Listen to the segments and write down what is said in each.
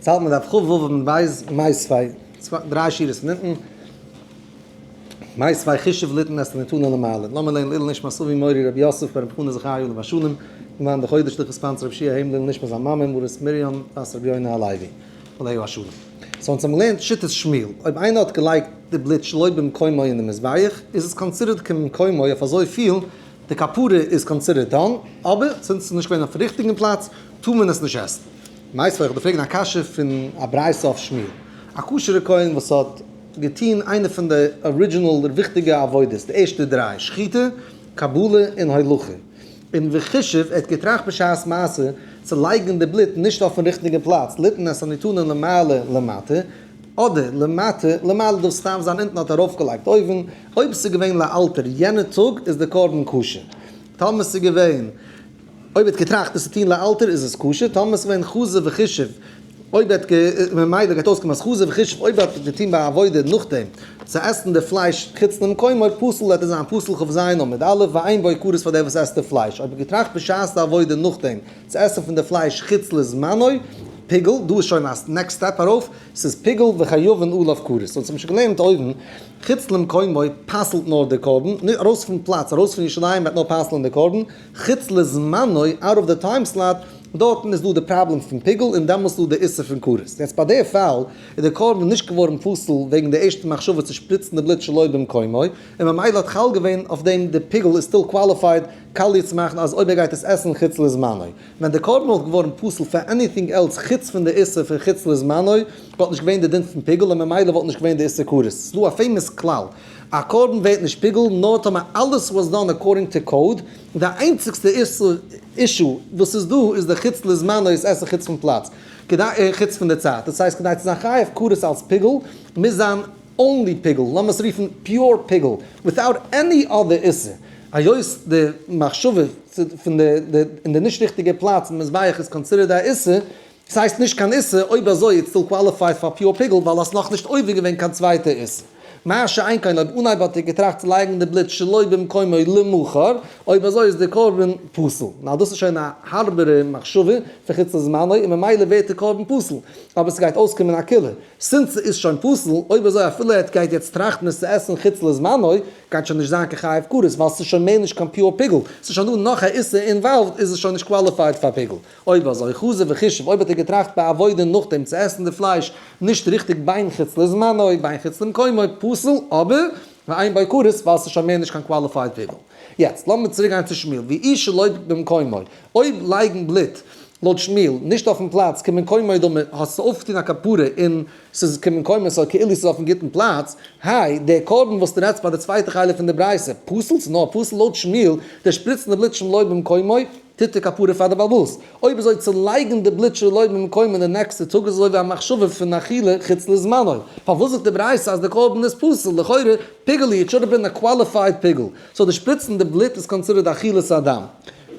יעצט האלט מען דף כ"ו עמוד ב', מיתיבי, דריי שורות פון אונטן, מיתיבי חישב ליתן את הנתונה למעלה, לאמיר לערנען לעילוי נשמת אבי מורי רבי יוסף ברב חנא זכריה עליו השלום, למען די חודש לכבוד ספאנסער רבי שיע היים לעילוי נשמת זיין מאמע מרת מרים בת רבי יונה הלוי עליה השלום. so אונז האבן געלערנט שיטת שמואל, אויב איינער האט געלייגט די בלוט שלא במקומו אין די מזבח, איז עס considered כמקומו אויף אזויפיל די כפרה איז considered done, אבער since ס'איז נישט געווען אויפן ריכטיגן פלאץ, טאר מען עס נישט עסן. מיתיבי איך דיר פרעגן א קשיא פון א ברייתא אויף שמואל. א כשר'ע כהן וואס האט געטון איינע פון די original וויכטיגע עבודות, די ערשטע דריי, שחיטה, קבלה און הולכה. און וחישב, ער האט געטראכט בשעת מעשה צו לייגן די בלוט נישט אויפן ריכטיגן פלאץ, ליתן את הנתונה למעלה למטה, אדער למטה למעלה דארף סתם זיין אונטן האט ארויפגעלייגט אויבן, אויב ס'איז געווען לאלתר יענע טאג איז די קרבן כשר, טאמער ס'איז געווען אויב ער האט געטראכט עס צו טון לאלתר איז עס כשר, טאמער ס'איז געווען חזה וחישב אויב ער האט ממילא גייט אויסקומען אז חזה וחישב אויב ער האט געטון ביי עבודה נאכדעם צו עסן די פלייש חוץ למקומו פסול וועט עס זיין פסול כ"ז עמוד א' ואין בו כרת פאר דער וואס עסט די פלייש אויב ער האט געטראכט בשעת די עבודה נאכדעם צו עסן פון די פלייש חוץ לזמנו, פיגול, דא איז שוין א next step ארויף, ס'איז פיגול וחייבין עליו כרת, אונז האבן שוין געלערנט אויבן, חוץ למקומו פסל'ט נאר די קרבן, נישט ארויס פון פלאץ, ארויס פון ירושלים וועט נאר פסל'ן די קרבן, חוץ לזמנו, out of the time slot, דארטן איז דא די פראבלעם פון פיגול און דעמאלס איז דא די איסור פון כרת. יעצט ביי די פאל איז די קרבן נישט געווארן פסול וועגן די ערשטע מחשבה צו שפריצן די בלוט שלא במקומו, און ממילא האט חל געווען אויף דעם די פיגול איז still qualified קאליע צו מאכן אז אויב ער גייט עס עסן חוץ לזמנו. ווען די קרבן וואלט געווארן פסול פאר anything else חוץ פון די איסור פון חוץ לזמנו, וואלט נישט געווען די דין פון פיגול און ממילא וואלט נישט געווען די איסור כרת. ס'איז דא א famous כלל, א קרבן ווערט נישט פיגול נאר טאמער אלעס was done according to code, די איינציגסטע איסור issue וואס איז דא איז די חוץ לזמנו איז עסן חוץ פון פלאץ, כדי חוץ פון די צייט. דאס הייסט כדי צו זיין חייב כרת אלס פיגול מוז זיין only פיגול, לאמיר עס רופן pure פיגול, without any other איסור. היות די מחשבה פון די אין די נישט ריכטיגע פלאץ אין מזבח איז considered א איסור, ס'הייסט נישט קיין איסור, אויב אזוי it's still qualified פאר pure פיגול ווייל האסט נאכנישט עובר געווען קיין צווייטע איסור. מה שאין כן אויב אנהייב האט ער געטראכט צו לייגן די בלוט שלא במקומו למחר, אויב אזוי איז די קרבן פסול. נאר דאס איז שוין א הארבערע מחשבה פון חוץ לזמנו און ממילא ווערט די קרבן פסול. אבער ס'גייט אויסקומען א קולא. since ס'איז שוין פסול, אויב אזוי אפילו ער גייט יעצט טראכטן עס צו עסן חוץ לזמנו, גייט שוין נישט זיין קיין חייב כרת, ווייל ס'איז שוין מער נישט קיין pure פיגול, ס'איז שוין דא נאך א איסור involved איז עס שוין נישט qualified פאר פיגול. אויב אזוי חזה וחישב, אויב האט ער געטראכט ביי עבודה נאכדעם צו עסן די פלייש נישט ריכטיג בין חוץ לזמנו בין חוץ למקומו, פסול, אבער ואין בו כרת ווייל ס'איז שוין מער נישט קיין qualified פיגול. יעצט לאמיר צוריק גיין צו שמואל, ואי שלא במקומו, אויב לייגן בלוט לויט שמואל נישט אויפן פלאץ כמקומו דמי, האסטו אויפגעטון א כפרה און ס'איז כמקומו סאו כאילו ס'איז אויפן גוטן פלאץ, היי, דער קרבן וואס דו רעדסט ביי די צווייטע חלק פון די ברייתא, פסול? ס'איז נאר פסול לויט שמואל, דער שפריצן די בלוט שלא במקומו טוט די כפרה פאר די בעל הבית. אויב אזוי צו לייגן די בלוט שלא במקומו די נעקסטע טאג איז אזוי ווי א מחשבה פון אכילה חוץ לזמנו. פארוואס זאגט די ברייתא אז די קרבן איז פסול? לכאורה פיגול it should have been a qualified פיגול. so די שפריצן די בלוט איז considered אכילת הדם.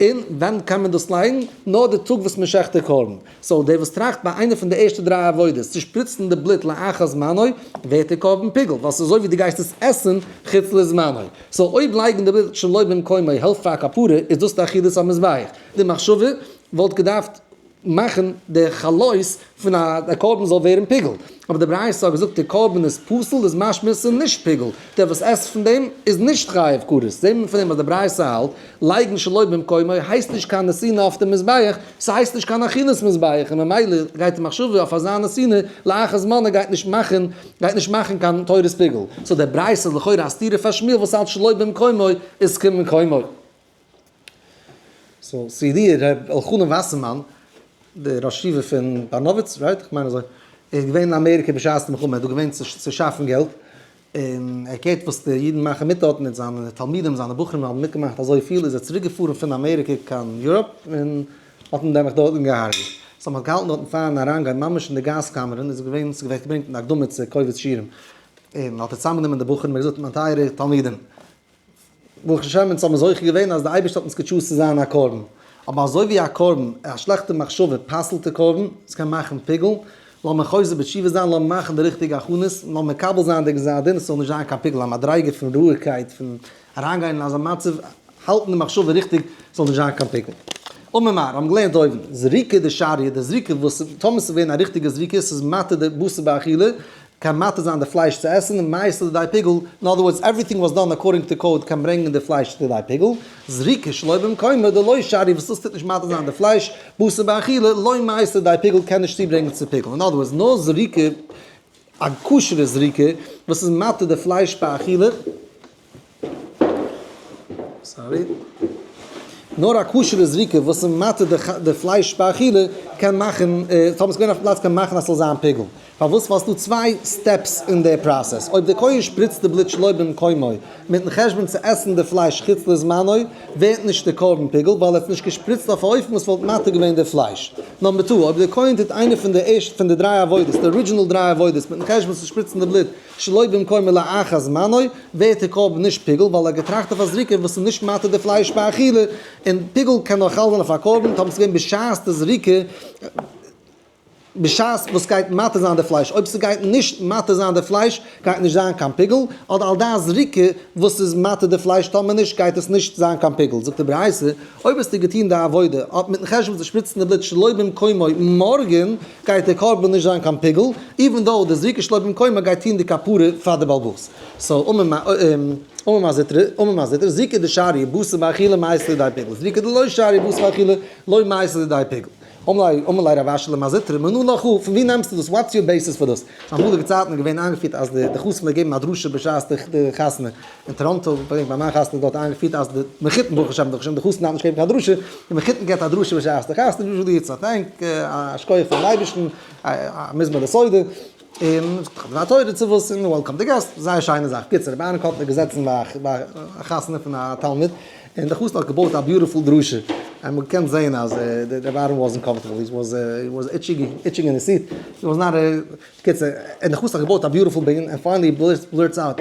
און ווען קען מען דאס לייגן? נאר די טאג וואס מען שעכט די קרבן. so דער וואס טראכט ביי איינע פון די ערשטע דריי עבודות צו שפריצן די בלוט לאחר זמנו, ווערט דער קרבן פיגול, ווייל ס'איז אזוי ווי דו גייסט עס עסן חוץ לזמנו. so אויב לייגן די בלוט שלא במקומו העלפט פאר כפרה, איז דאס די אכילת המזבח. די מחשבה וואלט געדארפט מאכן די חלות פון א קרבן זאל ווערן פיגול. אבער די ברייתא האט געזאגט די קרבן איז פסול איז משמע ס'איז נישט פיגול. דער וואס עסט פון דעם איז נישט חייב כרת. זעהט מען פון דעם אז די ברייתא האלט, לייגן שלא במקומו הייסט נישט קיין נתינה אויף די מזבח, ס'הייסט נישט קיין אכילת מזבח, און ממילא גייט די מחשבה אויף אזא נתינה לאחר זמנו גייט נישט מאכן גייט נישט מאכן קיין תורת פיגול. so דער ברייתא איז לכאורה א סתירה פאר שמואל וואס האלט שלא במקומו איז כמקומו. so ס'איז ר' אלחנן וואסערמאן, דער ראש ישיבה פון בארנאוויץ, right? כ'מיין אזוי. ער איז געווען אין אמעריקע בשעת די מלחמה, ער איז דא געווען צו שאפן געלט, און ער געהערט וואס די אידן מאכן מיט דארט מיט זיינע תלמידים, זיינע בחורים האבן מיטגעמאכט אזוי פיל, איז ער צוריק געפארן פון אמעריקע קיין Europe, און האט מען דערנאך דארטן געהארגעט. so מ'האט געהאלטן דארטן פארן אריינגיין ממש אין די גאז קאמערן, איז געווען, ס'איז געווען געברענגט אין די הקדמה צו קובץ שיעורים, און האט ער צוזאמגענומען די בחורים און געזאגט, מיין טייערע תלמידים, ברוך השם אונז האבן זוכה געווען אז די אייבערשטער האט אונז גע choose ט צו זיין א קרבן, אבער אזוי ווי א קרבן, א שלעכטע מחשבה פסל'ט די קרבן, עס קען מאכן פיגול, לאמיר חוזר בתשובה זיין, לאמיר מאכן די ריכטיגע הכנות, לאמיר מקבל זיין די גזר דין, עס זאל נישט זיין קיין פיגול, א מדריגה פון רואיגקייט, פון אריינגיין אין אזא מצב, האלטן די מחשבה ריכטיג, עס זאל נישט זיין קיין פיגול. אמר מר, האבן געלערנט אויבן, זריקה דשריא, די זריקה וואס טאמער ס'איז געווען א ריכטיגע זריקה, ס'איז מתיר די בשר באכילה, קען מתיר זיין די פלייש צו עסן, און מייתי לידי פיגול, in other words everything was done according to code קען ברענגען די פלייש צו לידי פיגול, זריקה שלא במקומה דלא שריא וואס דאס טוט נישט מתיר זיין די פלייש, בשר באכילה, לא מייתי לידי פיגול קען נישט צוברענגען צו פיגול, in other words נאר זריקה, א כשר'ע זריקה וואס איז מתיר די פלייש באכילה, sorry. נאר א כשר'ע זריקה וואס איז מתיר די פלייש באכילה קען מאכן, טאמער ס'איז געווען אויפן פלאץ קען מאכן אז ס'זאל זיין פיגול. פארוואס? ווייל ס'דא צוויי steps אין די process. אויב די כהן שפריצט די בלוט שלא במקומו מיטן חשבון צו עסן די פלייש חוץ לזמנו, ווערט נישט די קרבן פיגול ווייל ער האט נישט געשפריצט אויף א אופן וואס וואלט מתיר געווען די פלייש. number two, אויב די כהן טוט איינע פון די ערשטע פון די דריי עבודות, די original דריי עבודות, מיטן חשבון צו שפריצן די בלוט שלא במקומו לאחר זמנו, ווערט די קרבן נישט פיגול ווייל ער האט געטראכט אויף א זריקה וואס איז נישט מתיר די פלייש באכילה, און פיגול קען נאר חל זיין אויף א קרבן טאמער ס'איז געווען בשעת די זריקה, בשעת וואס גייט מתיר זיין די פלייש, אויב ס'גייט נישט מתיר זיין די פלייש גייט נישט זיין קיין פיגול, אדער על דעת זריקה וואס איז מתיר די פלייש טאמער נישט גייט עס נישט זיין קיין פיגול, זאגט די ברייתא, אויב האסטו געטון די עבודה האט מיטן חשבון צו שפריצן די בלוט שלא במקומו מארגן גייט די קרבן נישט זיין קיין פיגול, even though די זריקה שלא במקומו גייט טון די כפרה פאר די בעל הבית. so אמר מר זוטרא, אמר מר זוטרא, זריקה דשריא בתר באכילה מייתי לידי פיגול, זריקה דלא שריא בתר באכילה לא מייתי לידי פיגול. אמר ליה רב אשי למר זוטרא, מנא לך, פון ווי נעמסטו דאס? what's your basis פאר דאס? אמאליגע צייטן איז געווען איינגעפירט אז די חתן פלעגט געבן א דרשה בשעת די חתונה, אין טאראנטא ביי מיין חתונה איז דארט איינגעפירט אז די מחותן ברוך השם ברוך השם די חתן דארף נישט געבן קיין דרשה, די מחותן געבט א דרשה בשעת די חתונה, usually it's a thank, א שכוח פארן אייבערשטן, א מזמור לתודה, און זאגט א דבר תורה צו וואס, און welcome די געסט, זייער שיינע זאך, קיצור רבי אהרן קאטלער געזעצן ביי א חתונה פון א תלמיד, און די חתן האט געבויט א beautiful דרשה, און מען קען זעהן אז רבי אהרן wasn't comfortable, he was he was itching itching in seat, he was not קיצור, און די חתן האט געבויט א beautiful בנין, און finally blurts out,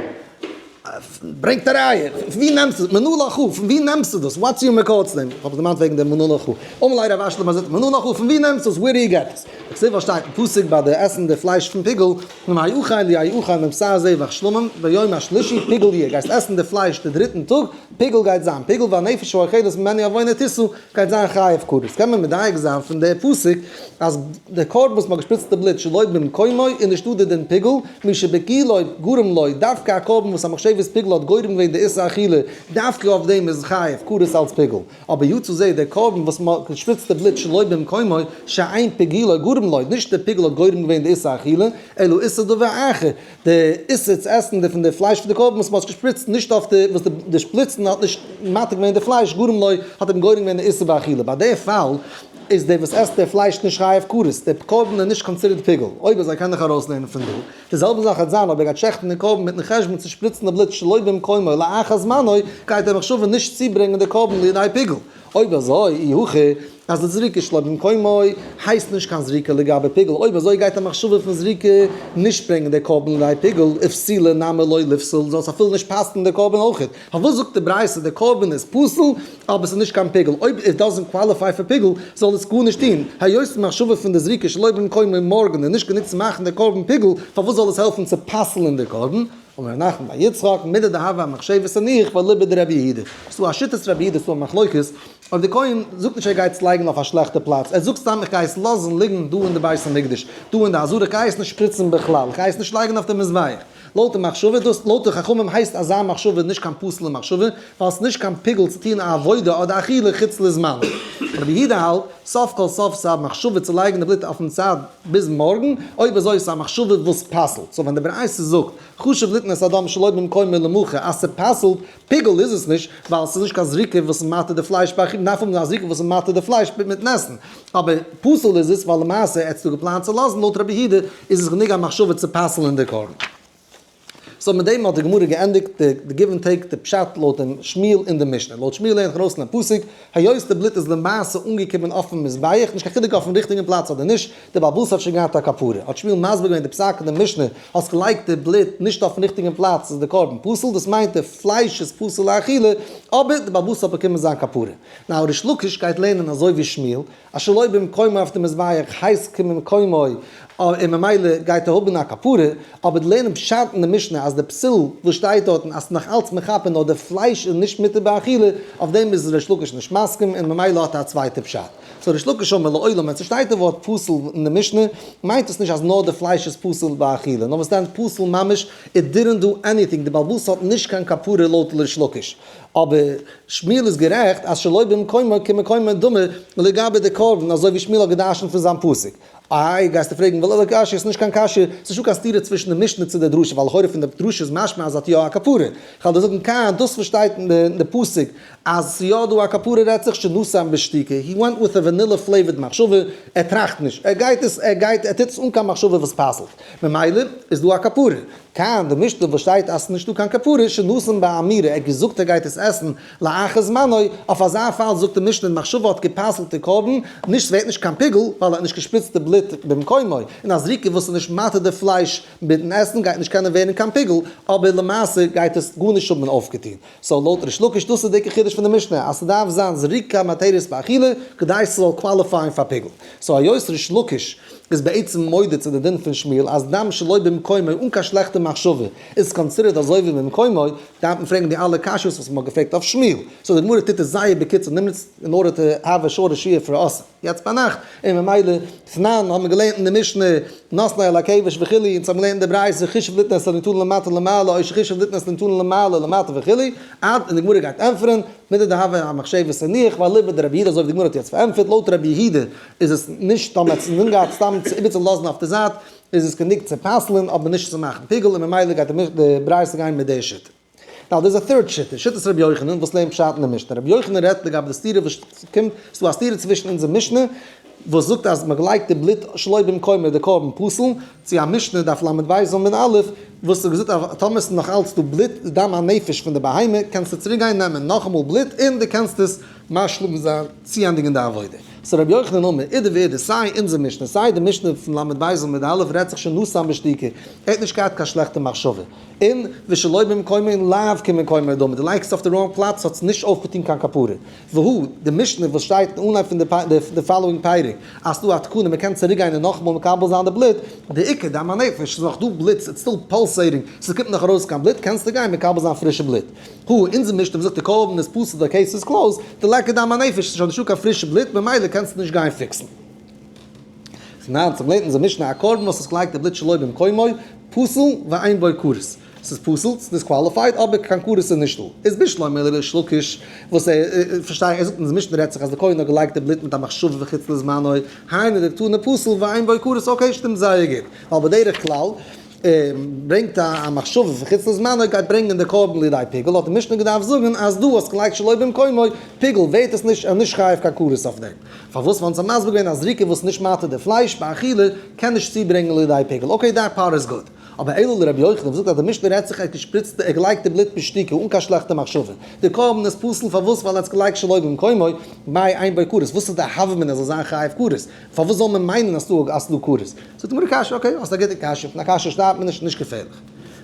ברענגט א ראיה, פון ווי נעמסטו דאס, מנא לך, פון ווי נעמסטו דאס, what's your מקור צו דעם, איך האב עס דערמאנט וועגן דעם מנא לך, אמר ליה רב אשי למר זוטרא, מנא לך, פון ווי נעמסטו דאס, where do you get this, דכתיב וואס שטייט אין פסוק ביי די עסן די פלייש פון פיגול, אם האכל יאכל מבשר זבח שלמים ביום השלישי פיגול יהיה, גייסט עסן די פלייש די דריטן טאג, פיגול גייט זיין פיגול והנפש האוכלת ממנו עוונה תשא, גייט זיין חייב כרת. קען מען מדייק זיין פון די פסוק אז די קרבן וואס מ'האט געשפריצט די בלוט שלא במקומו איז נישטא די דין פיגול, משבגילו גרם לו, דווקא א קרבן וואס א מחשבת פיגול האט גורם געווען די איסור אכילה, דווקא אויף דעם איז חייב כרת אלץ פיגול. אבער יצא זה דער קרבן וואס מען שפריצט די בלוט שלא במקומו, שאין פיגולו גרם לו, נישט דער פיגול האט גורם געווען די איסור אכילה, אלא איסור דבר אחר, די איסור צו עסן די פון די פלייש פון די קרבן וואס מען האט געשפריצט, נישט אויף די וואס די שפריצן האט נישט מתיר געווען די פלייש, גרם לו האט אים גורם געווען די איסור באכילה, ביי די פאל איז דער וואס עסט די פלייש נישט חייב כרת, דער קרבן איז נישט considered פיגול, אויב אזוי קען איך ארויסלערנען פון דא. די זעלבע זאך וועט זיין אויב ער גייט שעכטן די קרבן מיטן חשבון צו שפריצן די בלוט שלא במקומו לאחר זמנו, גייט דער מחשבה נישט צוברענגען די קרבן לידי פיגול. אויב אזוי, אי הכי, אז די זריקה שלא במקומו הייסט נישט קיין זריקה לגבי פיגול, אויב אזוי גייט א מחשבה פון זריקה נישט ברענגען די קרבן לידי פיגול, ופסילה נמי לא ליפסל, זאל עס אפילו נישט פסל'ן די קרבן אויכעט. פארוואס זאגט די ברייתא די קרבן איז פסול אבער ס'איז נישט קיין פיגול? אויב it doesn't qualify פאר פיגול זאל עס גארנישט טון, היות די מחשבה פון די זריקה שלא במקומו מארגן איז נישט גענוג צו מאכן די קרבן פיגול, פארוואס זאל עס העלפן צו פסל'ן די קרבן? אמר ר' נחמן בר יצחק, מידי דהוה אמחשבת תנוח ואליבא דרבי יהודה. ס'דא א שיטת רבי יהודה, ס'דא א מחלוקת, אויב די כהן זאגט נישט ער גייט עס לייגן אויף א שלעכטע פלאץ, ער זאגט סתם איך גיי עס לאזן ליגן דא אין די בית המקדש, דא אין די עזרה, איך גיי עס נישט שפריצן בכלל, איך גיי עס נישט לייגן אויף די מזבח. לויט די מחשבה דאס, לויט די חכמים הייסט אזא מחשבה נישט קיין פסול'ע מחשבה, ווייל ס'איז נישט קיין פיגול צו טון א עבודה אדער אכילה חוץ לזמנו. רבי יהודה האלט, סוף כל סוף ס'איז א מחשבה צו לייגן די בלוט אויפן צד ביז מארגן, אויב אזוי איז עס א מחשבה וואס פסל'ט. so ווען די ברייתא זאגט, חשב ליתן את הדם שלא במקומו למחר אז ס'פסל'ט, פיגול איז עס נישט, ווייל ס'איז נישט קיין זריקה וואס מתיר די פלייש ביי אכילה, מ'דארף האבן א זריקה וואס איז מתיר די פלייש מיטן עסן. אבער פסול איז עס ווייל למעשה האסטו געפלאנט צו לאזן, לויט רבי יהודה איז עס גענוג א מחשבה צו פסל'ן די קרבן. so מיט דעם האט די גמרא געענדיגט די give and take די פשט לויט דעם שמואל אין די משנה. לויט שמואל לערנט ארויס אין א פסוק, היות די בלוט איז למעשה אנגעקומען אויפן מזבח, נישט קיין חילוק אויפן ריכטיגן פלאץ אדער נישט, די בעל הבית האט שוין געהאט א כפרה. האט שמואל מסביר געווען די פסק אין די משנה, האסט געלייגט די בלוט נישט אויפן ריכטיגן פלאץ איז די קרבן פסול, דאס מיינט די פלייש איז פסול לאכילה, אבער די בעל הבית האט באקומען זיין כפרה. now ריש לקיש גייט לערנען אזוי ווי שמואל, אז שלא במקומו אויף די מזבח הייסט כמקומו און ממילא גייט ער האבן א כפרה, אבער לערנען פשט אין די משנה אז די פסול וואס שטייט דארטן אז ס'איז נאך אלץ מכפר נאר די פלייש איז נישט מותר באכילה, אויף דעם איז ריש לקיש נישט מסכים און ממילא האט ער א צווייטע פשט. so ריש לקיש אומר לעולם ווען ס'שטייט די ווארט פסול אין די משנה מיינט עס נישט אז נאר די פלייש איז פסול באכילה, נאר וואס דען פסול ממש, it didn't do anything, די בעל הבית האט נישט קיין כפרה לויט ריש לקיש. אבער שמואל איז גערעכט אז שלא במקומו כמקומו דומה לגבי די קרבן אזוי ווי שמואל האט געדרשנט פון זיין פסוק. איי, גייסטו פרעגן ולא קשיא, ס'איז נישט קיין קשיא, ס'איז נישטא קיין סתירה צווישן די משנה צו די דרשה, ווייל לכאורה פון די דרשה איז משמע אז האט יא א כפרה. כ'וועל דיר זאגן כאן, דאס וואס שטייט אין די פסוק אז ס'איז יא דא א כפרה רעדט זיך שנתן בשתיקה, he went with a vanilla flavored מחשבה, ער טראכט נישט, ער גייט עס, ער גייט, ער טוט עס אן קיין מחשבה וואס פסל'ט, ממילא איז דא א כפרה. כאן, די משנה וואס שטייט אז ס'איז נישטא קיין כפרה, שנתן באמירה, ער האט געזאגט ער גייט עס עסן, לאחר זמנו, אויף אזא פאל זאגט די משנה די מחשבה האט גע'פסל'ט די קרבן, נישט ס'ווערט נישט קיין פיגול, ווייל ער האט נישט געשפריצט די בלוט במקומו, און א זריקה וואס איז נישט מתיר די פלייש מיטן עסן גייט נישט קענען ווערן קיין פיגול, אבער למעשה גייט עס גארנישט האבן אויפגעטון. so לויט ריש לקיש דאס איז די עיקר חידוש פון די משנה אז ס'דארף זיין זריקה מתירת באכילה כדי ס'זאל qualify ען פאר פיגול. so היות ריש לקיש איז בעצם מודה צו די דין פון שמואל אז דם שלא במקומו אן קיין שלעכטע מחשבה איז considered אזוי ווי במקומו, דארף מען פרעגן די אלע קשיות וואס מ'האט געפרעגט אויף שמואל. so די גמרא טוט עס זייער בקיצור נמרץ in order to have a shorter שיעור for us יעצט ביינאכט, און ממילא תנן האט מען געלערנט אין די משנה נתנו על הכבש וכו', אונז האבן געלערנט אין די ברייתא חישב ליתן את הניתנים למטה למעלה או שחישב ליתן את הניתנים למעלה למטה וכו', עד און די גמרא גייט ענטפערן, מידי דהוה המחשבת הניח ואליבא דרבי יהודה אזוי ווי די גמרא האט יעצט פארענטפערט, לויט רבי יהודה איז עס נישט טאמער האט עס אינזין געהאט סתם צו איבערצולאזן אויף די זייט איז עס גענוג צו פסל'ן אבער נישט צו מאכן פיגול און ממילא גייט די ברייתא גיין מיט די שיטה. now there's a third שיטה, שיטת רבי יוחנן וואס לערנט פשט אין די משנה. רבי יוחנן רעדט לגבי די סתירה וואס קומט, ס'איז דא א סתירה צווישן אונזער משנה וואס זאגט אז מ'האט געלייגט די בלוט שלא במקומו די קרבן פסול, צו א משנה דף ל"ב עמוד א' וואס האט געזאגט אז טאמער ס'איז נאך אלץ דא בלוט דם הנפש פון די בהמה קענסטו צוריק גיין נעמען נאכאמאל בלוט און דו קענסט עס משלים זיין צוענדיגן די עבודה. so רבי יוחנן אמר, אידי ואידי, סיי אונזער משנה סיי די משנה פון ל"ב עמוד א' רעדט זיך שנתן בשתיקה, ער האט נישט געהאט קיין שלעכטע מחשבה. און ושלא במקומו לאו כמקומו דמי, דו לייגסט אויף די wrong פלאץ האט עס נישט אויפגעטון קיין כפרה. והוא, די משנה וואס שטייט אין אנהייב פון די following פרק, אז ס'דא א תקנה מ'קען צוריק גיין און נאכאמאל מקבל זיין די בלוט, דאיכא דם הנפש, ס'איז נאך דא בלוט, it's still pulsating, ס'קומט נאך ארויס קיין בלוט, קענסטו גיין מקבל זיין פרישע בלוט. הוא, אונזער משנה וואס זאגט די קרבן איז פסול די case איז closed, דליכא דם הנפש, ס'איז שוין נישטא קיין פרישע בלוט ממילא קענסטו נישט גיין fix ן. תנן, צום לערנט אונזער משנה א קרבן וואס איז געלייגט די בלוט שלא במקומו, פסול ואין בו כרת. ס'איז פסול, ס'איז disqualified, אבער קיין כרת איז נישטא. איז בשלמא לריש לקיש, וואס ער פארשטיי, ער זאגט אונזער משנה רעדט זיך אז די כהן האט געלייגט די בלוט מיט א מחשבה וחוץ לזמנו, היינו דקתני פסול ואין בו כרת, okay שטימט זייער גוט, ווייל בדרך כלל ברענגט א מחשבה פון חוץ לזמנו גייט ברענגען די קרבן לידי פיגול, האט די משנה געדארפט זאגן אז דו האסט געלייגט שלא במקומו, פיגול ווערט עס נישט, ער איז נישט חייב קיין כרת אויף דעם. פארוואס? ווייל אונז האבן מסביר געווען אז זריקה וואס נישט מתיר די פלייש באכילה קען נישט צוברענגען לידי פיגול, okay that part is good. אבער אלא לרבי יוחנן וואס זאגט אז די משנה רעדט זיך ער האט געשפריצט ער געלייגט די בלוט בשתיקה אן קיין שלעכטע מחשבה, די קרבן איז פסול פארוואס? ווייל ער האט עס געלייגט שלא במקומו, מאי אין בו כרת, וואס איז די הוה אמינא ער זאל זיין חייב כרת? פארוואס זאל מען מיינען אז ס'דא כרת? זאגט די גמרא קשיא, okay האסט א גוטע קשיא, פון א קשיא שטארבט מען נישט, נישט געפערליך.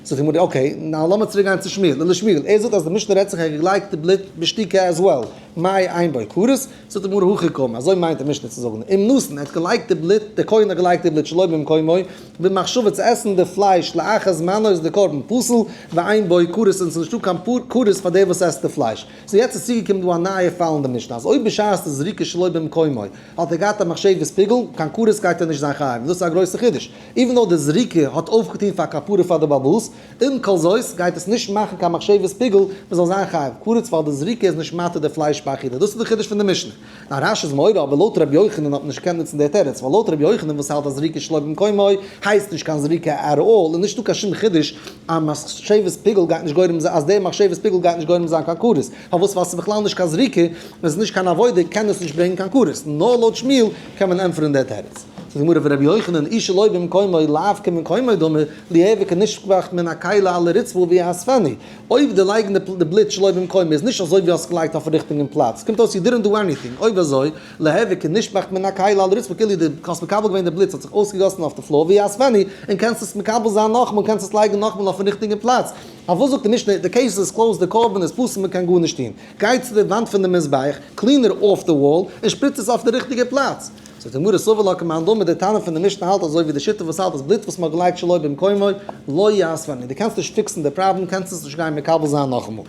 זאגט די גמרא okay, now לאמיר צוריק גיין צו שמואל, ולשמואל, ער זאגט אז די משנה רעדט זיך ער האט געלייגט די בלוט בשתיקה as well, מאי אין בו כרת? זאגט די גמרא הכי קאמר, אזוי מיינט די משנה צו זאגן, אם נתן, ער האט געלייגט די בלוט, דער כהן האט געלייגט די בלוט שלא במקומו, במחשבה צו עסן די פלייש לאחר זמנו איז די קרבן פסול, ואין בו כרת און ס'איז נישטא קיין כרת פאר דער וואס עסט די פלייש. so יעצט איז צוגעקומען דא א נייע פאל אין די משנה, אז אויב בשעת די זריקה שלא במקומו האט ער געהאט א מחשבת פיגול, קיין כרת גייט ער נישט זיין חייב, און דאס איז א גרויסע חידוש, even though די זריקה האט אויפגעטון פאר כפרה פאר די בעל הבית, עם כל זאת גייט עס נישט מאכן קיין מחשבת פיגול מען זאל זיין חייב כרת ווייל די זריקה איז נישט מתיר די פלייש באכילה, דאס איז די חידוש פון די משנה. נאר רש"י איז מעורר אבער לויט רבי יוחנן האט מען נישט געקענט נוצן די תירוץ ווייל לויט רבי יוחנן וואס האלט אז זריקה שלא במקומו הייסט נישט קיין זריקה at all איז נישטא קיין שום חידוש אז מחשבת פיגול גייט נישט גורם זיין אז די מחשבת פיגול גייט נישט גורם זיין קיין כרת פארוואס ווייל ס'איז בכלל נישט קיין זריקה און ס'איז נישט קיין עבודה קען עס נישט ברענגן קיין כרת נאר לויט שמואל קען מען ענטפערן די תירוץ. זאגט די גמרא ורבי יוחנן אי שלא במקומו לאו כמקומו דמי ליהוי כנשפך מן הכלי על הרצפה ויאספנו, אויב די לייגן די בלוט שלא במקומו איז נישט אזוי ווי האסט געלייגט אויפן ריכטיגן פלאץ, קומט אויס you didn't do anything, אויב אזוי ליהוי כנשפך מן הכלי על הרצפה כאילו די האסט מקבל געווען די בלוט ס'האט זיך אויסגעגאסן אויף די floor ויאספנו און קענסט עס מקבל זיין נאכמאל קענסט עס לייגן נאכמאל אויפן ריכטיגן פלאץ, פארוואס זאגט די משנה די case איז closed די קרבן איז פסול מ'קען גארנישט טון, גיי צו די וואנט פון די מזבח, clean it off the wall, און שפריץ עס אויף די ריכטיגע פלאץ. זאגט די גמרא סבר לה כמאן דאמר די תנא פון די משנה האלט אזוי ווי די שיטה וואס האלט אז בלוט וואס מ'האט געלייגט שלא במקומו לא יאספנו, דו קענסט נישט fix ן די פראבלעם, קענסט עס נישט גיין מקבל זיין נאכאמאל.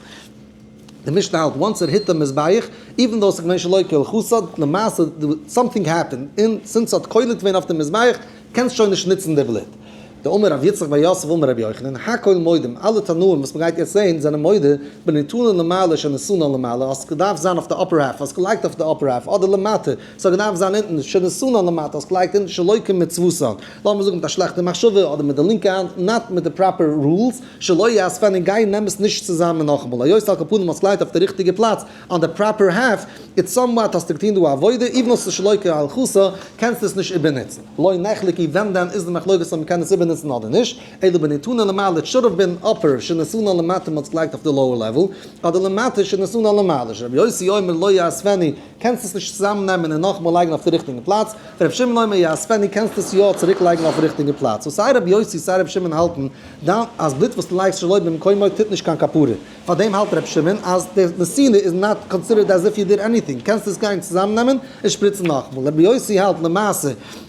די משנה האלט once it hit די מזבח, even though ס'איז געווען שלא כהלכתה, למעשה something happened, און since ס'האט קולט געווען אויף די מזבח, קענסט שוין נישט נוצן די בלוט. דאמר רב יצחק בר יוסף אמר רבי יוחנן, הכל מודים, אלע תנאים וואס מ'גייט יעצט זעהן זענען מודה, בנתונה למעלה שנתנה למעלה, האסט געדארפט זיין אויף די upper half, האסט געלייגט אויף די upper half, אדער למטה, ס'האט געדארפט זיין אונטן, שנתנה למטה, האסט געלייגט אונטן שלא כמצוותן, לאמיר זאגן מיט א שלעכטע מחשבה, אדער מיט די לינקע האנט, not מיט די proper rules, שלא יאספנו, גיי נעם עס נישט צוזאמען נאכאמאל, היות על כל פנים האסט געלייגט אויף די ריכטיגע פלאץ, on די proper half, it's somewhat האסטו געטון דא א עבודה, even אויב ס'איז שלא כהלכתה, קענסטו עס נישט איבערנוצן. לא נחלקו ווען דען איז די מחלוקת אויב מ'קען עס איבערנוצן אדער נישט, אלא בנתונה למעלה it should have been upper שנתנה למטה מ'האט עס געלייגט אויף די lower level, אדער למטה שנתנה למעלה, שרבי יוסי אומר לא יאספנו קענסט עס נישט צוזאמען נעמען און נאכאמאל לייגן אויף די ריכטיגן פלאץ, ורבי שמעון אומר יאספנו קענסט עס יא צוריק לייגן אויפן ריכטיגן פלאץ, so סיי רבי יוסי סיי רבי שמעון האלטן דאן אז בלוט וואס דו לייגסט שלא במקומו טוט נישט קיין כפרה. פאר דעם האלט ר' שמעון אז די נתינה איז not considered as if you did anything, קענסט עס גיין צוזאם נעמען און שפריצן נאכאמאל. רבי יוסי האלט למעשה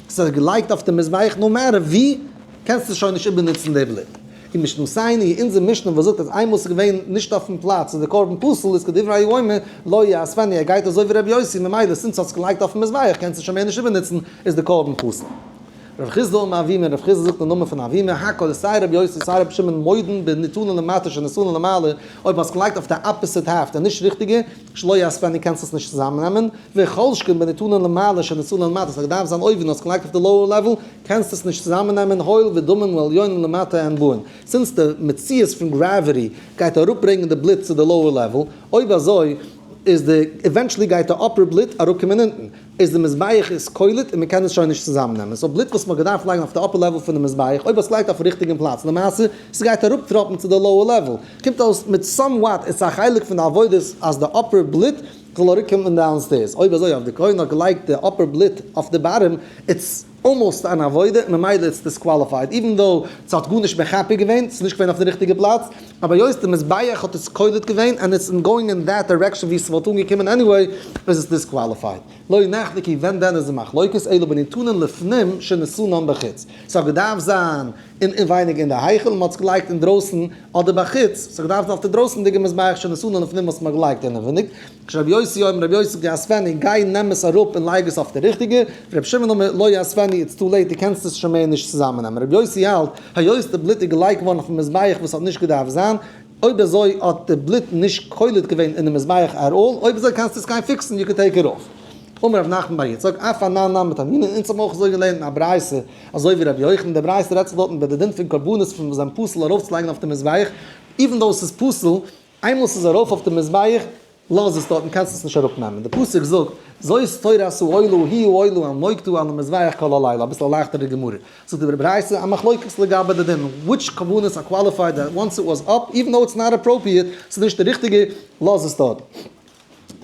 ס'איז געלייגט אויף די מזבח no matter ווי, קענסטו שוין נישט איבערנוצן די בלוט. ומשנתנו, אונזער משנה וואס זאגט אז איינמאל ס'איז געווען נישט אויפן פלאץ איז די קרבן פסול איז כדברי האומר לא יאספנו, ער גייט אזוי ווי רבי יוסי ממילא since האסט געלייגט אויפן מזבח קענסטו שוין מער נישט איבערנוצן איז די קרבן פסול. רב חסדא אמר אבימי, רב חסדא זאגט אין נאמען פון אבימי, הכל סיי רבי יוסי סיי רבי שמעון מודים בנתונה למטה שנתנה למעלה, אויב האסט געלייגט אויף די opposite half די נישט ריכטיגע, שלא יאספנו קענסט עס נישט צוזאמען נעמען, וכל שכן בנתונה למעלה שנתנה למטה ס'האט געדארפט זיין אויבן האסט געלייגט אויף די lower level קענסט עס נישט צוזאמען נעמען הואיל ודמים העליונים למטה הן באין, since די מציאות פון gravity גייט אראפברענגען די בלוט צו די lower level, אויב אזוי איז די eventually גייט די upper בלוט אראפקומען אונטן. איז די מזבח איז קולט און מ'קען עס שוין נישט צוזאמען נעמען, so בלוט וואס מ'האט געדארפט לייגן אויף די upper level פונעם מזבח, אויב האסט געלייגט אויפן ריכטיגן פלאץ, למעשה ס'גייט אראפטראפן צו די lower level, קומט אויס מיט somewhat איז א חלק פון די עבודות אז די upper בלוט זאל אראפקומען downstairs, אויב אזוי אויב די כהן האט געלייגט די upper בלוט אויף די bottom, it's almost אן עבודה, ממילא it's disqualified, even though ס'האט גארנישט מכפר געווען, ס'איז נישט געווען אויף די ריכטיגע פלאץ, אבער היות די מזבח האט עס קולט געווען and it's going in that direction ווי ס'וואלט אנגעקומען anyway, איז עס disqualified. לא נחלקו ווען דען איז די מחלוקת אלא בנתונין לפנים שנתנן בחוץ. ס'האט געדארפט זיין אין אינווייניג אין די היכל און מ'האט עס געלייגט אינדרויסן אדער בחוץ, ס'האט געדארפט זיין אויף די דרויסנדיגע מזבח שנתנן לפנים וואס מ'האט געלייגט אינעווייניג. רבי יוסי אומר רבי יוסי יאספנו גיי נעם עס אראפ און לייג עס אויף די ריכטיגע, רבי שמעון אומר לא יאספנו it's too late דו קענסט עס שוין מער נישט צוזאמען נעמען, רבי יוסי האלט היות די בלוט איז געלייגט געווארן אויפן מזבח וואס האט נישט געדארפט זיין, אויב אזוי האט די בלוט נישט קולט געווען אינעם מזבח at all, אויב אזוי קענסטו עס גיין fix ן you can take it off. אמר רב נחמן בר יצחק אף אנן נמי תנינא אונז האבן אויך אזוי געלערנט אין א ברייתא אזוי ווי רבי יוחנן, די ברייתא רעדט זיך דארטן איבער די דין פון קרבנות פון וואס זענען פסול ארויפצולייגן אויף די מזבח, even though עס איז פסול, איינמאל ס'איז ארויף אויף די מזבח, לאז עס דארט און קענסט עס נישט אראפנעמען. די פסוק זאגט, זאת תורת העולה היא העולה על מוקדה על המזבח כל הלילה, אביסל א לייכטערע גמרא. זאגט די ברייתא א מחלוקת לגבי די דין, which קרבנות are qualified that once it was up, even though it's not appropriate, ס'איז נישט די ריכטיגע, לאז עס דארט.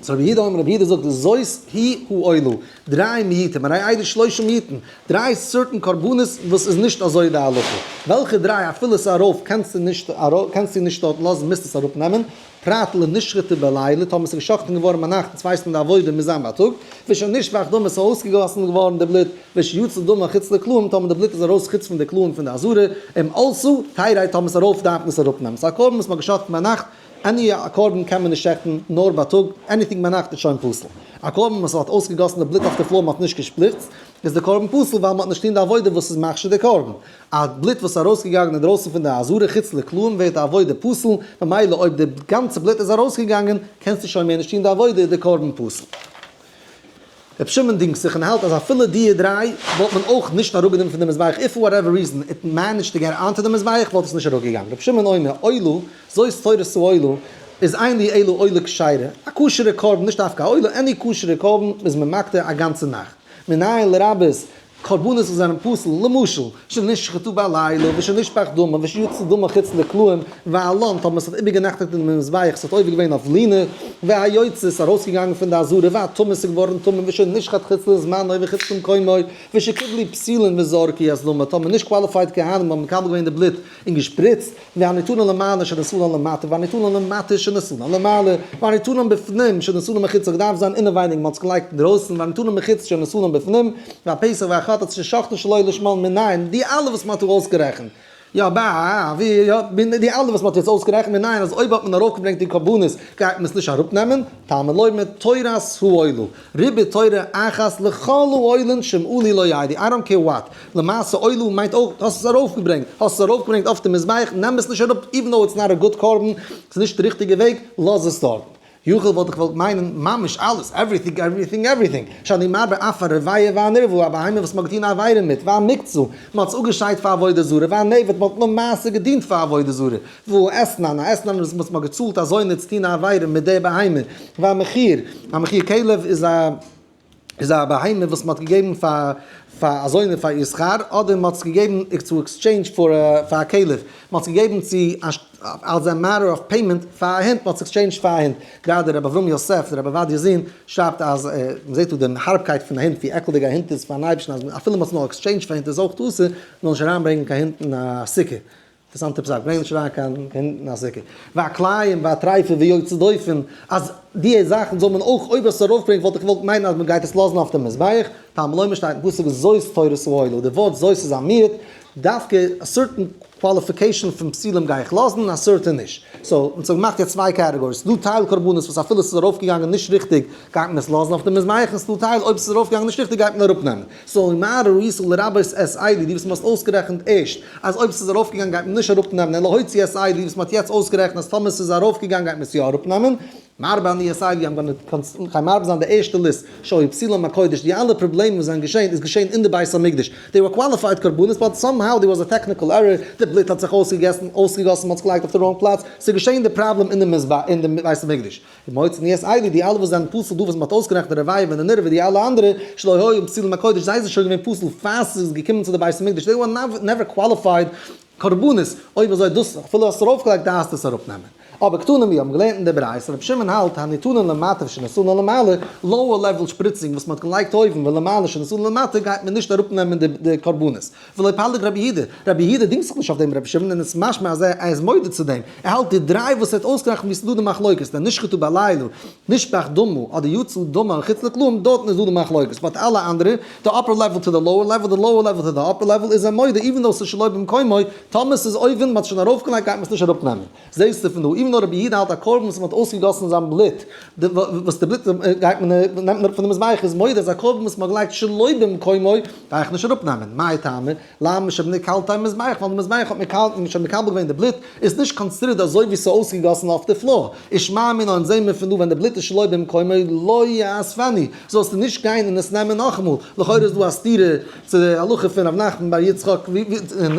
so רבי יהודה אומר, רבי יהודה זאגט, זאת היא העולה, דריי מיעוטים, הרי אלו שלושה מיעוטים, דריי סארטן קרבנות וואס איז נישט אזוי די הלכה. וועלכע דריי אפילו ס'איז ארויף קענסטו נישט קענסטו נישט דארט לאזן מוזט עס אראפ נעמען, פרט לנשחטה בלילה, טאמער ס'איז געשחט'ן געווארן ביינאכט און צווייסט די עבודה מוז זיין בייטאג, ושנשפך דמה ס'איז אויסגעגאסן געווארן די בלוט, ושיצא דמה חוץ לקלעים טאמער די בלוט איז ארויס חוץ פון די קלעים פון די עזרה, אם עלתה תרד טאמער ס'איז ארויף דארף מען עס אראפ נעמען. ס'איז א קרבן וואס מ'האט געשחט'ן ביינאכט any א קרבן קען מען נישט שעכטן נאר בייטאג, anything ביינאכט איז שוין פסול. א קרבן וואס האט אויסגעגאסן די בלוט אויף די floor מען האט נישט געשפריצט, איז די קרבן פסול ווייל מען האט נישט טון די עבודה וואס איז מכשיר די קרבן. א בלוט וואס איז ארויסגעגאנגען אינדרויסן פון די עזרה חוץ לקלעים ווערט די עבודה פסול, ממילא אויב די גאנצע בלוט איז ארויסגעגאנגען קענסטו שוין מער נישט טון די עבודה איז די קרבן פסול. רבי שמעון דינגט זיך און האלט אז אפילו דיע דריי וואלט מען אויך נישט אראפגענומען פון די מזבח if for whatever reason it managed to get onto די מזבח וואלט עס נישט אראפגעגאנגען. רבי שמעון אומר עולה זאת תורת העולה איז אין לי אלא עולה כשרה, א כשר'ע קרבן נישט דווקא א עולה, any כשר'ע קרבן איז מען מקטיר א גאנצע נאכט. מנין לרבות. קרבנות וואס זענען פסול, למשל, שנשחטו בלילה ושנשפך דמן ושיצא דמן חוץ לקלעים, והלן, טאמער ס'האט איבערגענעכטיגט אין מזבח, ס'האט עובר געווען אויף לינה, והיוצא, ס'איז ארויסגעגאנגען פון די עזרה, והטמא, ס'איז געווארן טמא, ושנשחט חוץ לזמנו וחוץ למקומו, ושקיבלו פסולין וזרקו את דמן, טאמער נישט qualified כהנים האבן מקבל געווען די בלוט און געשפריצט, והניתנין למעלה שנשאן למטה, והניתנין למטה שנשאן למעלה, והניתנין בפנים שנשאן מחוץ, ס'האט געדארפט זיין אינעווייניג, מ'האט עס געלייגט אינדרויסן, והניתנין מחוץ שנשאן בפנים, והפסח והחטאת ששחטן שלא לשמן מנין, די אלע וואס מ'האט דא אויסגערעכנט. יא ב ה ווי יא בין די אלע וואס מ'האט יעצט אויסגערעכנט מנין אז אויב האט מען ארויפגעברענגט די קרבנות גייט מען עס נישט אראפנעמען, תלמוד לומר תורת העולה ריבית תורה אחת לכל העולין שמעו לא ידעי, I don't care what, למעשה עולה מיינט אויך האסט עס ארויפגעברענגט, האסט עס ארויפגעברענגט אויף די מזבח, נעם עס נישט אראפ even though it's not a good קרבן, ס'איז נישט די ריכטיגע וועג, לאז עס דארטן. יכול וואלט איך געוואלט מיינען ממש אלעס, everything everything everything, שאני מרבה אף הרביעה והנרבעה, א בהמה וואס מ'האט געטון א עבירה מיט, והמוקצה, מ'האט עס אפגעשיידט פאר עבודה זרה, והנעבד, מ'האט למעשה געדינט פאר עבודה זרה, והאתנן, א אתנן וואס מ'האט געצאלט אזוינע צו טון א עבירה מיט די בהמה, והמחיר, א מחיר כלב איז א איז א בהמה וואס מ'האט געגעבן פאר פאר אזוינע פאר איר שכר, אדער מ'האט עס געגעבן צו exchange פאר א כלב, מ'האט עס געגעבן צו אלס א matter of payment פאר א הונט, מ'האט עס exchanged פאר א הונט. גראדע רבי אברהם יוסף, דער רבי עובדיה'ס זון, שרייבט אז מ'זעט דא דעם הארבקייט פון א הונט, ווי עקלדיג א הונט איז פארן אייבערשטן, אז אפילו מ'האט עס נאר exchanged פאר א הונט איז אויך אסור, מ'זאל נישט אריינברענגען קיין הונט אין א סוכה. אינטערעסאנטע פסק, ברענג נישט אריין קיין הונט אין א סוכה. והכלאים והטריפה ויוצא דופן, אז די זאכן זאל מען אויך אויב עס ארויפברענגט וואלט איך געוואלט מיינען אז מען גייט עס לאזן אויף די מזבח, תלמוד לומר שטייט אין פסוק זאת תורת העולה, די ווארט זאת איז א מיעוט, דווקא א certain qualification פון פסולים גיי איך לאזן און א certain נישט. so, אונז האבן געמאכט יעצט צוויי categories, ס'דא טייל קרבנות וואס אפילו ס'איז ארויפגעגאנגען נישט ריכטיג גייט מען עס לאזן אויף די מזבח, און ס'דא טייל אויב ס'איז ארויפגעגאנגען נישט ריכטיג גייט מען אראפנעמען. so מה ראית לרבות את אלו, די וואס מ'האט אויסגערעכנט ערשט אז אויב ס'איז ארויפגעגאנגען גייט מען נישט אראפנעמען, און להוציא את אלו, די וואס מ'האט יעצט אויסגערעכנט אז טאמער ס'איז ארויפגעגאנגען גייט מען עס יא אראפנעמען. מרבה אני את אלו, I'm gonna גיי מרבה זיין די ערשטע list, שהיו פסולן בקודש, די אלע פראבלעמען וואס זענען געשען איז געשען אין די בית המקדש, they were qualified קרבנות but somehow there was a technical error, די בלוט האט זיך אויסגעגעסן, אויסגעגאסן, מ'האט עס געלייגט אויף די wrong פלאץ, ס'איז געשען די פראבלעם אין די מזבח, אין די בית המקדש. ומוציא אני את אלו, די אלע וואס זענען פסול דא וואס מ'האט אויסגערעכנט די רביעה און די נרבע די אלע אנדערע, שלא היו פסולן בקודש, זיי זענען שוין געווען פסול פאר ס'איז געקומען צו די בית המקדש, they were never qualified קרבנות, אויב אזוי דאס אפילו האסט ארויפגעלייגט דארפסטו עס אראפנעמען. אבער קטנים מיר האבן געלערנט אין די ברייתא, רבי שמעון האלט הניתנין למטה ושנשאן למעלה, lower level שפריצונג וואס מ'האט געלייגט אויבן ולמעלה שנשאן למטה גייט מען נישט אראפנעמען די קרבנות. ולא פליג רבי יהודה, רבי יהודה דינגט זיך נישט אויף דעם רבי שמעון און עס איז משמע אז ער איז מודה צו דעם, ער האלט די דריי וואס ער האט אויסגערעכנט ווי עס איז דא די מחלוקת, דער נשחטו בלילה, נשפך דמו, אדער יצא דמו מחוץ לקלעים, דארטן איז דא די מחלוקת, but אלע אנדערע, די upper level to the lower level, די lower level to the upper level, איז ער מודה even though ס'איז שלא במקומו, טאמער ס'איז אויבן, מ'האט שוין ארויפגעלייגט גייט מען עס נישט אראפנעמען. זעסטו פון דא, even though רבי יהודה האלט א קרבן וואס מ'האט אויסגעגאסן זיין בלוט, וואס די בלוט גייט מען נעמט מען אראפ פון די מזבח, איז מודה אז א קרבן וואס מ'האט געלייגט שלא במקומו גיי איך נישט אראפנעמען, מאי טעמא, למה שנקלתו מזבח, ווייל די מזבח האט שוין מקבל געווען די בלוט, איז נישט considered אזוי ווי ס'איז אויסגעגאסן אויף די floor, ושמע מינה אונז זעהן מיר פון דא ווען די בלוט איז שלא במקומו לא יאספנו, זאלסטו נישט גיין און עס נעמען נאכאמאל, לכאורה איז דא א סתירה צו די הלכה פון ר' נחמן בר יצחק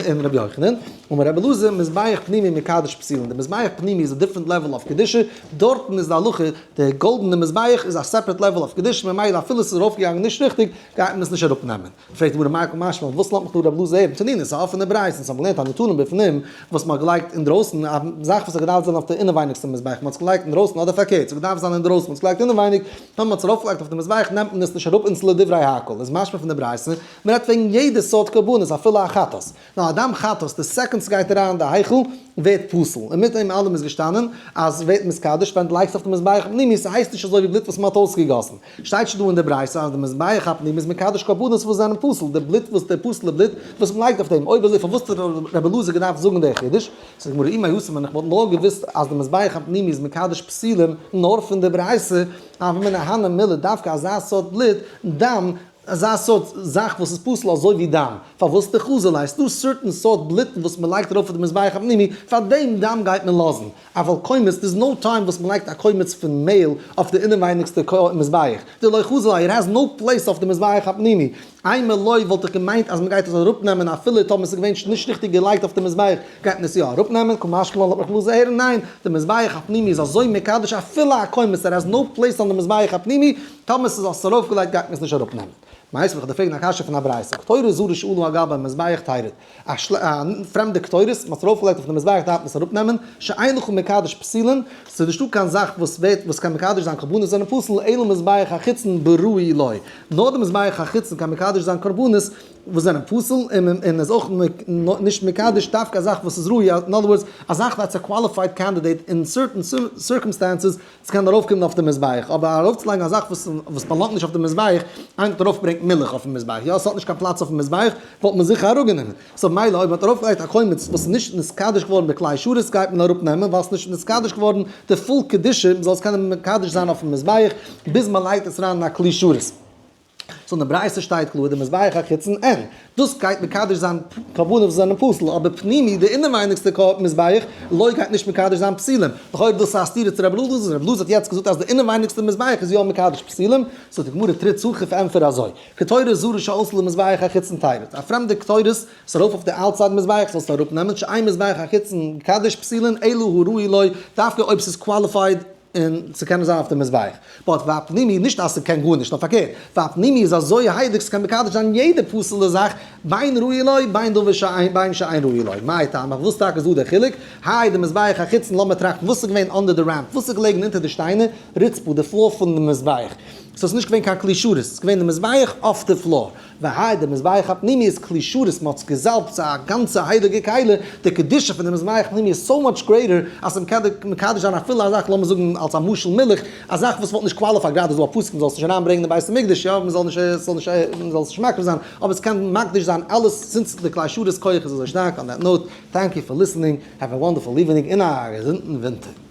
און רבי יוחנן. אמר רבי אלעזר, מזבח פנימי מקדש פסולין, די מזבח פנימי איז א different level of קדושה, דארטן איז די הלכה, די גאלדענע מזבח איז א separate level of קדושה, ממילא אפילו ס'איז ארויפגעגאנגען נישט ריכטיג, גייט מען עס נישט אראפנעמען. פרעגט די גמרא מאי קא משמע לן, וואס לאזט מיך דא רבי אלעזר הערן? תנינא, ס'איז א אפענע ברייתא, אונז האבן געלערנט הניתנין בפנים, וואס מ'האט געלייגט אינדרויסן, א זאך וואס האט געדארפט זיין אויף די אינעווייניגסטע מזבח, מ'האט עס געלייגט אינדרויסן, אדער פארקערט, ס'האט געדארפט זיין אינדרויסן, מ'האט עס געלייגט אינעווייניג, טאמער מ'האט עס ארויפגעלייגט אויף די מזבח נעמט מען עס נישט אראפ און ס'לדברי הכל, איז משמע פון די ברייתא, מ'רעדט וועגן יעדע סארט קרבנות אפילו א חטאת. נאר א דם חטאת די second סגייט אריין אין די היכל ווערט פסול, און מיט דעם אלעם איז געשטאנען אז ווערט מתקדש ווען דו לייגסט אויף די מזבח הפנימי, ס'הייסט נישט אזוי ווי בלוט וואס מ'האט אויסגעגאסן, שטייט שוין דא אין די ברייתא אז די מזבח הפנימי איז מקדש קרבנות וואס זענען פסול, די בלוט וואס די פסול'ע בלוט וואס מ'לייגט אויף דעם, אויב אזוי פארוואס האט רבי אלעזר געדארפט זאגן די חידוש? זאגט די גמרא אי מהתם ווען איך וואלט נאר געוואוסט אז די מזבח הפנימי איז מקדש פסולים נאר פון די ברייתא, הוה אמינא הני מילי דווקא אזא סארט בלוט, דם, אזא סארט זאך וואס איז פסול אזוי ווי דם, פארוואס דחזי ליה? ס'דא certain סארט בלוטן וואס מ'לייגט ארויף אויף די מזבח הפנימי, פאר דעם דם גייט מען לאזן, אבל קומץ, there's no time וואס מ'לייגט א קומץ פון מעהל אויף די אינעווייניגסטע מזבח, דלא חזי ליה, it has no place אויף די מזבח הפנימי, אימא לא וואלט איך געמיינט אז מ'גייט עס אראפנעמען אפילו טאמער ס'איז געווען נישט ריכטיג געלייגט אויף די מזבח גייט מען עס יא אראפנעמען, קא משמע לן לאזט מיך בלוז הערן, ניין, די מזבח הפנימי איז אזוי מקדש אפילו א קומץ, there has no place on די מזבח הפנימי, טאמער ס'איז ארויפגעלייגט גייט מען עס נישט אראפנעמען. מיתיבי, איך וועל דיר פרעגן א קשיא פון א ברייתא, קטורת זרה שעלתה על גבי המזבח תרד, א פרעמדע קטורת, מען האט עס ארויפגעלייגט אויף די מזבח דארף מען עס אראפנעמען, שאין לך מקדש פסולין, ס'איז נישטא קיין זאך וואס ווערט וואס קען מקדש זיין קרבנות זענען פסול, אלא מזבח החיצון בראוי לו, נאר די מזבח החיצון קען מקדש זיין קרבנות וואס זענען פסול, און איז אויך נישט מקדש דווקא א זאך וואס איז ראוי, אין other words, א זאך that's a qualified candidate אין certain circumstances, ס'קען ארויפקומען אויף די מזבח, אבער ארויפצולייגן א זאך וואס וואס באלאנגט נישט אויף די מזבח, איינער האט ארויפגעברענגט מילך אויפן מזבח, יא ס'האט נישט קיין פלאץ אויפן מזבח, וואלט מען זיכער אראפגענומען. so מילא אויב מ'האט ארויפגעלייגט א קומץ וואס איז נישט נתקדש געווארן בכלי שרת גייט מען אראפנעמען ווייל ס'נישט נתקדש געווארן די full קדושה מ'זאל עס קענען מקדש זיין אויפן מזבח ביז מ'לייגט עס אריין אין א כלי שרת. so אין די ברייתא שטייט קלאר די מזבח החיצון אין. דאס גייט מקדש זיין קרבנות וואס זענען פסול, אבער פנימי די אינעווייניגסטע מזבח לא גייט נישט מקדש זיין פסולים. לכאורה דאס איז א סתירה צו רבי אלעזר, רבי אלעזר האט יעצט געזאגט אז די אינעווייניגסטע מזבח איז יא מקדש פסולים, so די גמרא תריץ הכי ענטפער אזוי, קטורת זרה שעלתה למזבח החיצון תרד, א פרעמדע קטורת איז ארויף אויף די outside מזבח זאלסטו אראפ נעמען, שאין מזבח החיצון מקדש פסולין אלא הראוי לו, דווקא אויב ס'איז qualified און ס'קען זיין אויף די מזבח. but והפנימי, נישט אז ס'קען גארנישט, נאר פארקערט, והפנימי איז אזוי הייליג ס'קען מקדש זיין יעדע פסול'ע זאך, בין ראוי לו, בין דבר שאין, בין שאין ראוי לו. מאי טעמא, וואס טאקע איז דא דער חילוק? האי די מזבח החיצון, לאמיר טראכטן, וואס איז געווען under די ramp? וואס איז געלעגן אונטער די שטיינער? רצפה, די floor פון די מזבח. so ס'איז נישט געווען קיין כלי שרת, ס'איז געווען די מזבח אויף די floor. והאי די מזבח הפנימי איז כלי שרת, מ'האט עס געזאלבט, ס'איז א גאנצע הייליגע כלי, די קדושה פון די מזבח הפנימי איז so much greater, אז ס'קען מקדש זיין אפילו א זאך, לאמיר זאגן אלס א משל מילך, א זאך וואס וואלט נישט qualified, גראדע איז דא א פסוק מ'זאל עס נישט אריינברענגען אין בית המקדש, יא, מ'זאל נישט, ס'זאל נישט, מ'זאל עס נישט מקריב זיין, אבער עס קען מקדיש זיין אלעס, since די כלי שרת כח איז אזוי שטארק, on that note, thank you for listening, have a wonderful evening, און א געזונטן ווינטער.